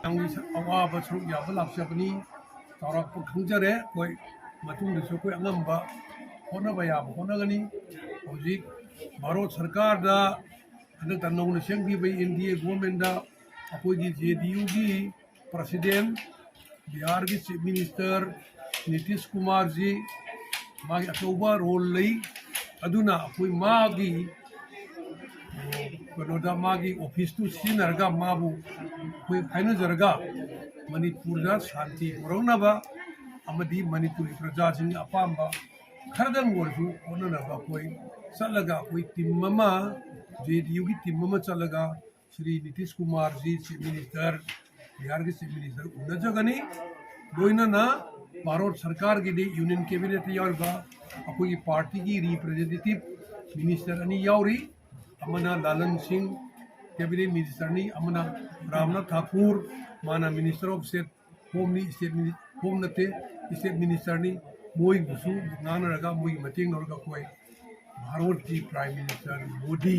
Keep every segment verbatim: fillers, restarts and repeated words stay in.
ꯅꯪꯒꯤ ꯑꯋꯥꯕ ꯁꯔꯨꯛ ꯌꯥꯕ ꯂꯥꯛꯆꯕꯅꯤ꯫ ꯆꯥꯎꯔꯥꯛꯄ ꯈꯪꯖꯔꯦ꯫ ꯑꯩꯈꯣꯏ ꯃꯇꯨꯡꯗꯁꯨ ꯑꯩꯈꯣꯏ ꯑꯉꯝꯕ ꯍꯣꯠꯅꯕ ꯌꯥꯕ ꯍꯣꯠꯅꯒꯅꯤ꯫ ꯍꯧꯖꯤꯛ ꯚꯥꯔꯠ ꯁꯔꯀꯥꯔꯗ ꯍꯟꯗꯛꯇ ꯅꯧꯅ ꯁꯦꯝꯈꯤꯕ ꯑꯦꯟ ꯗꯤ ꯑꯦ ꯒꯣꯔꯃꯦꯟꯗ ꯑꯩꯈꯣꯏꯒꯤ ꯖꯦ ꯗꯤ ꯌꯨꯒꯤ ꯄ꯭ꯔꯁꯤꯗꯦꯟ, ꯕꯤꯍꯥꯔꯒꯤ ꯆꯤꯐ ꯃꯤꯅꯤꯁꯇꯔ ꯅꯤꯇꯤꯁ ꯀꯨꯃꯥꯔꯖꯤ, ꯃꯥꯒꯤ ꯑꯆꯧꯕ ꯔꯣꯜ ꯂꯩ꯫ ꯑꯗꯨꯅ ꯑꯩꯈꯣꯏ ꯃꯥꯒꯤ, ꯑ, ꯀꯩꯅꯣꯗ, ꯃꯥꯒꯤ ꯑꯣꯐꯤꯁꯇꯨ ꯁꯤꯖꯤꯟꯅꯔꯒ ꯃꯥꯕꯨ ꯑꯩꯈꯣꯏ ꯍꯥꯏꯅꯖꯔꯒ ꯃꯅꯤꯄꯨꯔꯗ ꯁꯥꯟꯇꯤ ꯄꯨꯔꯛꯅꯕ ꯑꯃꯗꯤ ꯃꯅꯤꯄꯨꯔꯒꯤ ꯄ꯭ꯔꯖꯥꯁꯤꯡꯒꯤ ꯑꯄꯥꯝꯕ ꯈꯔꯗꯪ ꯑꯣꯏꯔꯁꯨ ꯍꯣꯠꯅꯅꯕ ꯑꯩꯈꯣꯏ ꯆꯠꯂꯒ, ꯑꯩꯈꯣꯏ ꯇꯤꯝ ꯑꯃ, ꯖꯦ ꯗꯤ ꯌꯨꯒꯤ ꯇꯤꯝ ꯑꯃ ꯆꯠꯂꯒ ꯁ꯭ꯔꯤ ꯅꯤꯇꯤꯁ ꯀꯨꯃꯥꯔꯖꯤ ꯆꯤꯐ ꯃꯤꯅꯤꯁꯇꯔ, ꯕꯤꯍꯥꯔꯒꯤ ꯆꯤꯐ ꯃꯤꯅꯤꯁꯇꯔ ꯎꯅꯖꯒꯅꯤ꯫ ꯂꯣꯏꯅꯅ ꯚꯥꯔꯠ ꯁꯔꯀꯥꯔꯒꯤꯗꯤ ꯌꯨꯅꯤꯌꯟ ꯀꯦꯕꯤꯅꯦꯠꯇ ꯌꯥꯎꯔꯤꯕ ꯑꯩꯈꯣꯏꯒꯤ ꯄꯥꯔꯇꯤꯒꯤ ꯔꯤꯄ꯭ꯔꯖꯦꯟꯇꯦꯇꯤꯚ ꯃꯤꯅꯤꯁꯇꯔ ꯑꯅꯤ ꯌꯥꯎꯔꯤ꯫ ꯑꯃꯅ ꯂꯥꯂꯟ ꯁꯤꯡ, ꯀꯦꯕꯤꯅꯦꯠ ꯃꯤꯅꯤꯁꯇꯔꯅꯤ, ꯑꯃꯅ ꯔꯥꯝꯅꯥꯊ ꯊꯥꯀꯨꯔ, ꯃꯥꯅ ꯃꯤꯅꯤꯁꯇꯔ ꯑꯣꯐ ꯁ꯭ꯇꯦꯠ ꯍꯣꯝꯅꯤ, ꯁ꯭ꯇꯦꯠ ꯃꯤꯅꯤ-, ꯍꯣꯝ ꯅꯠꯇꯦ, ꯁ꯭ꯇꯦꯠ ꯃꯤꯅꯤꯁꯇꯔꯅꯤ꯫ ꯃꯣꯏꯕꯨꯁꯨ ꯉꯥꯡꯅꯔꯒ, ꯃꯣꯏꯒꯤ ꯃꯇꯦꯡ ꯂꯧꯔꯒ ꯑꯩꯈꯣꯏ ꯚꯥꯔꯠꯀꯤ ꯄ꯭ꯔꯥꯏꯝ ꯃꯤꯅꯤꯁꯇꯔ ꯃꯣꯗꯤ,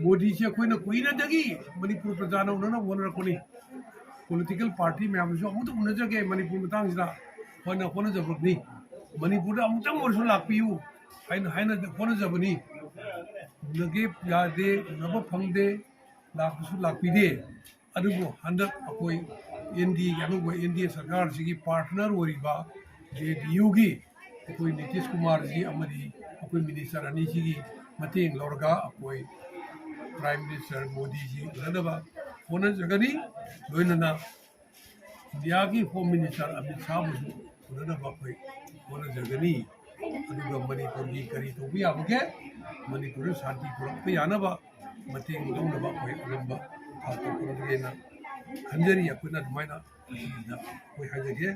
ꯃꯣꯗꯤꯁꯦ ꯑꯩꯈꯣꯏꯅ ꯀꯨꯏꯅꯗꯒꯤ ꯃꯅꯤꯄꯨꯔ ꯄ꯭ꯔꯖꯥꯅ ꯎꯅꯅꯕ ꯍꯣꯠꯅꯔꯛꯄꯅꯤ꯫ ꯄꯣꯂꯤꯇꯤꯀꯦꯜ ꯄꯥꯔꯇꯤ ꯃꯌꯥꯝꯁꯨ ꯑꯃꯨꯛꯇ ꯎꯅꯖꯒꯦ ꯃꯅꯤꯄꯨꯔ ꯃꯇꯥꯡꯁꯤꯗ ꯍꯥꯏꯅ ꯍꯣꯠꯅꯖꯕꯅꯤ꯫ ꯃꯅꯤꯄꯨꯔꯗ ꯑꯃꯨꯛꯇꯪ ꯑꯣꯏꯔꯁꯨ ꯂꯥꯛꯄꯤꯌꯨ ꯍꯥꯏꯅ, ꯍꯥꯏꯅ ꯍꯣꯠꯅꯖꯕꯅꯤ꯫ ꯎꯅꯒꯦ ꯌꯥꯗꯦ, ꯎꯅꯕ ꯐꯪꯗꯦ, ꯂꯥꯛꯄꯁꯨ ꯂꯥꯛꯄꯤꯗꯦ꯫ ꯑꯗꯨꯕꯨ ꯍꯟꯗꯛ ꯑꯩꯈꯣꯏ ꯑꯦꯟ ꯗꯤ ꯑꯦꯒꯤ, ꯑꯅꯧꯕ ꯑꯦꯟ ꯗꯤ ꯑꯦ ꯁꯔꯀꯥꯔꯁꯤꯒꯤ ꯄꯥꯔꯠꯅꯔ ꯑꯣꯏꯔꯤꯕ ꯖꯦ ꯗꯤ ꯌꯨꯒꯤ ꯑꯩꯈꯣꯏ ꯅꯤꯇꯤꯁ ꯀꯨꯃꯥꯔꯖꯤ ꯑꯃꯗꯤ ꯑꯩꯈꯣꯏ ꯃꯤꯅꯤꯁꯇꯔ ꯑꯅꯤꯁꯤꯒꯤ ꯃꯇꯦꯡ ꯂꯧꯔꯒ ꯑꯩꯈꯣꯏ ꯄ꯭ꯔꯥꯏꯝ ꯃꯤꯅꯤꯁꯇꯔ ꯃꯣꯗꯤꯁꯤ ꯎꯅꯅꯕ ꯍꯣꯠꯅꯖꯒꯅꯤ꯫ ꯂꯣꯏꯅꯅ ꯏꯟꯗꯤꯌꯥꯒꯤ ꯍꯣꯝ ꯃꯤꯅꯤꯁꯇꯔ ꯑꯃꯤꯠ ꯁꯥꯍꯕꯨꯁꯨ ꯎꯅꯅꯕ ꯑꯩꯈꯣꯏ ꯍꯣꯠꯅꯖꯒꯅꯤ꯫ ꯑꯗꯨꯒ ꯃꯅꯤꯄꯨꯔꯒꯤ ꯀꯔꯤ ꯇꯧꯕ ꯌꯥꯕꯒꯦ, ꯃꯅꯤꯄꯨꯔꯗ ꯁꯥꯟꯇꯤ ꯄꯨꯔꯛꯄ ꯌꯥꯅꯕ ꯃꯇꯦꯡ ꯂꯧꯅꯕ ꯑꯩꯈꯣꯏ ꯑꯉꯝꯕ ꯊꯥꯛꯇ ꯍꯣꯠꯅꯖꯒꯦꯅ ꯈꯟꯖꯔꯤ꯫ ꯑꯩꯈꯣꯏꯅ ꯑꯗꯨꯃꯥꯏꯅ ꯉꯁꯤꯁꯤꯗ ꯑꯩꯈꯣꯏ ꯍꯥꯏꯖꯒꯦ꯫